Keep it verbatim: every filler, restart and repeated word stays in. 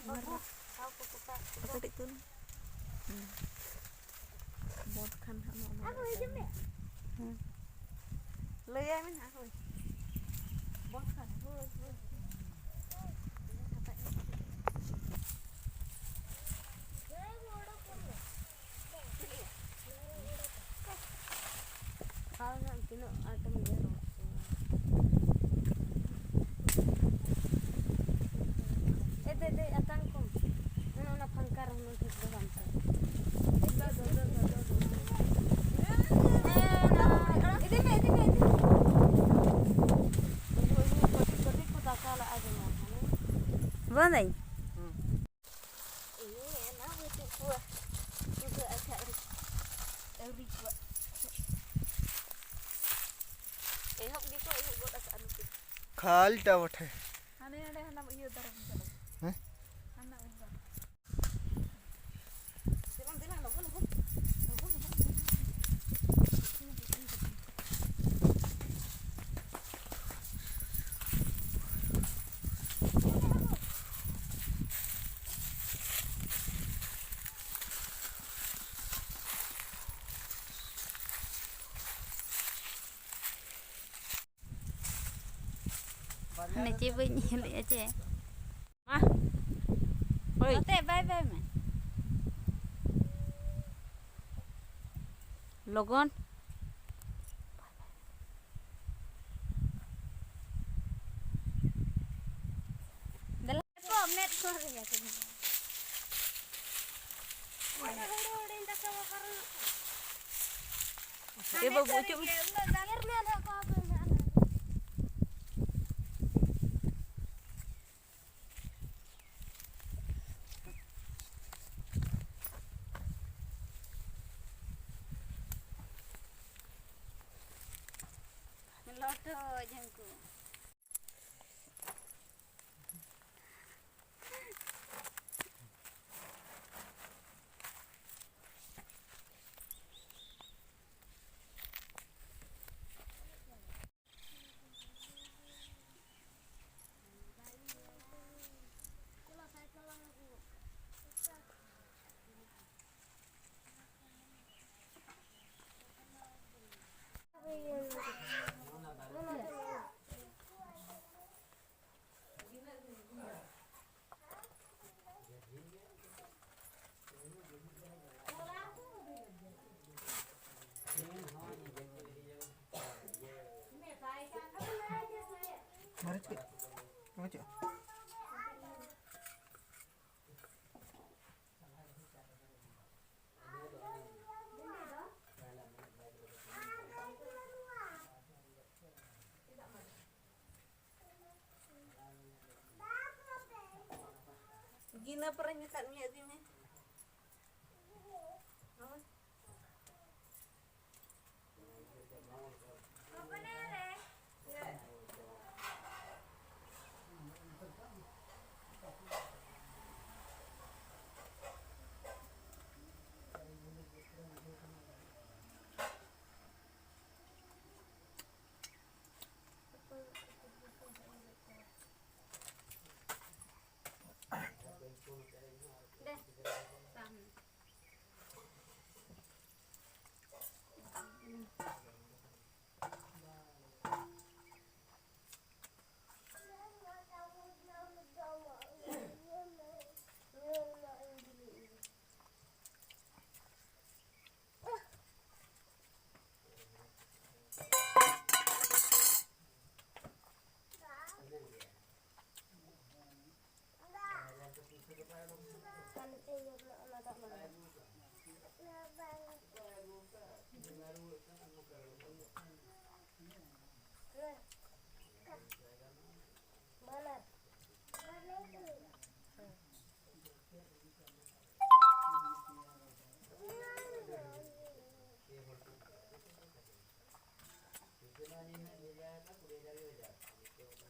ᱢᱟᱨᱟ᱾ ᱠᱟᱹᱴᱤᱡ ᱛᱩᱞ᱾ ᱦᱮᱸ᱾ ᱵᱚᱸᱫᱽ ᱠᱷᱟᱱ ᱦᱟᱸᱜ ᱱᱚᱜᱼᱚ ᱱᱚᱣᱟ᱾ ᱦᱮᱸ᱾ ᱞᱟᱹᱭᱟᱭ ᱢᱮ ᱱᱟᱦᱟᱜ, ᱦᱳᱭ᱾ ᱵᱚᱸᱫᱽ ᱠᱷᱟᱱ, ᱦᱳᱭ, ᱦᱳᱭ᱾ ᱟᱨ ᱦᱟᱸᱜ ᱛᱤᱱᱟᱹᱜ ᱟᱸᱴᱮᱢ ᱤᱭᱟᱹ ᱨᱚᱲ ᱦᱚᱪᱚᱭᱟ᱾ ᱮ ᱫᱮ, ᱫᱮ, ᱟᱛᱟᱝ ᱠᱚᱢ᱾ ᱚᱱᱮ ᱚᱱᱟ ᱯᱷᱟᱝᱠᱟ ᱨᱮ ᱦᱩᱱᱟᱹᱝ ᱴᱷᱤᱠ ᱫᱚ ᱵᱟᱝ ᱛᱟᱦᱮᱸ᱾ ᱤᱫᱤ ᱢᱮ, ᱤᱫᱤ ᱢᱮ, ᱤᱫᱤ ᱢᱮ᱾ ᱠᱟᱹᱴᱤᱡ, ᱠᱟᱹᱴᱤᱡ ᱠᱚ ᱫᱟᱠᱟ ᱞᱟᱜᱼᱟ ᱡᱮᱢᱚᱱ, ᱦᱟᱱᱮ᱾ ᱵᱚᱱᱫᱟᱹᱧ? ᱦᱩᱸ᱾ ᱮ, ᱚᱱᱟ ᱵᱟᱹᱪᱩᱜ ᱠᱚᱣᱟ᱾ ᱪᱩᱵᱟᱹᱜ ᱟᱠᱟᱫ ᱨᱮ᱾ ᱟᱹᱣᱨᱤ ᱠᱚᱣᱟ᱾ ᱮᱦᱚᱵ ᱜᱮᱠᱚ ᱮᱦᱚᱵ ᱜᱚᱫ ᱟᱠᱟᱫᱼᱟ ᱱᱩᱠᱩ᱾ ᱠᱷᱟᱞ ᱴᱟ ᱵᱚᱴᱷᱮ᱾ ᱦᱟᱱᱮ ᱦᱟᱸᱰᱮ ᱦᱟᱱᱟ ᱤᱭᱟᱹ ᱫᱟᱨᱮ ᱵᱚᱱ ᱪᱟᱞᱟᱜᱼᱟ᱾ ᱦᱮᱸ? ᱦᱟᱱᱟ ᱩᱞ ᱫᱟᱨᱮ᱾ ᱫᱮᱞᱟ, ᱫᱮᱞᱟ, ᱞᱚᱜᱚᱱ, ᱞᱚᱜᱚᱱ᱾ ᱞᱚᱜᱚᱱ, ᱞᱚᱜᱚᱱ᱾ ᱦᱟᱱᱮ ᱪᱮᱫ ᱵᱟᱹᱧ ᱧᱮᱞᱮᱫᱼᱟ ᱪᱮ? ᱢᱟ᱾ ᱦᱳᱭ᱾ ᱱᱚᱛᱮ ᱵᱟᱭ ᱵᱟᱭ ᱢᱮ᱾ ᱞᱚᱜᱚᱱ᱾ ᱫᱮᱞᱟ᱾ ᱢᱮᱫ ᱠᱚ ᱨᱮᱭᱟᱜ ᱠᱚ᱾ ᱦᱩᱰᱤᱧ ᱦᱩᱰᱤᱧ ᱛᱟᱠᱚ ᱵᱟᱯᱟᱨ᱾ ᱮ ᱵᱟᱹᱵᱩ, ᱪᱮᱫ ᱮᱢ ᱧᱮᱞ ᱢᱮ ᱱᱟᱦᱟᱜ ᱠᱚ ᱟᱯᱮ ᱢᱮ᱾ ᱞᱚᱴᱚ ᱡᱷᱟᱹᱱᱠᱩ᱾ ᱢᱟᱹᱨᱤᱪ ᱠᱟᱹᱡ ᱵᱟᱹᱪᱩᱜᱼᱟ᱾ ᱜᱤᱱᱟᱹ ᱯᱚᱨᱮᱧ ᱢᱮᱛᱟᱫ ᱢᱮᱭᱟ, ᱤᱫᱤ ᱢᱮ᱾ ᱦᱳᱭ᱾